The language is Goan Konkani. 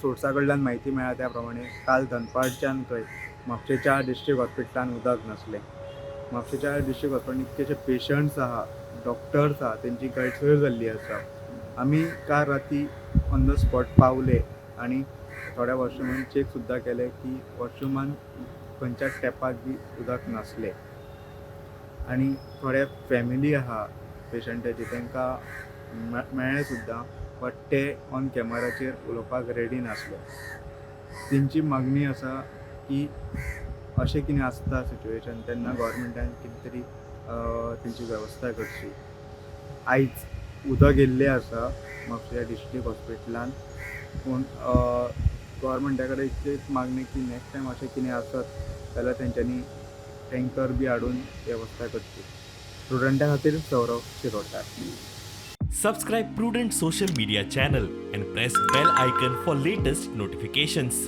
सोर्सा कडल्यान म्हायती मेळ्ळा त्या प्रमाणे काल दनपारच्यान खंय म्हापशेच्या डिस्ट्रिक्ट हॉस्पिटलान उदक नासलें. म्हापशेच्या डिस्ट्रिक्ट हॉस्पिटलान इतकेशे पेशंट्स आहा, डॉक्टर्स आहा, तेंची गैरसोय जाल्ली आसा. आमी काल राती ऑन the spot पावले आनी थोड्या वॉशरुमान चॅक सुद्दां केलें की वॉशरुमान खंयच्याच टॅपाक बी उदक नासलें. आनी थोडे फॅमिली आहा पेशंटाची, तांकां मेळ्ळें सुद्दां, बट ते ऑन कॅमेराचेर उलोवपाक रेडी नासले. तेंची मागणी आसा की अशें कितें आसता सिच्युएशन तेन्ना गव्हर्मेंटान कितें तरी तेंची वेवस्था करची. आयज उदक येयल्लें आसा म्हापशा डिस्ट्रिक्ट हॉस्पिटलान, पूण गव्हर्मेंटा कडेन इतलीच मागणी की नेक्स्ट टायम अशें कितें आसत जाल्यार तेंच्यांनी टँकर बी हाडून वेवस्था करची. स्टुडंटा खातीर Sourav Shirodkar. Subscribe Prudent social media channel and press bell icon for latest notifications.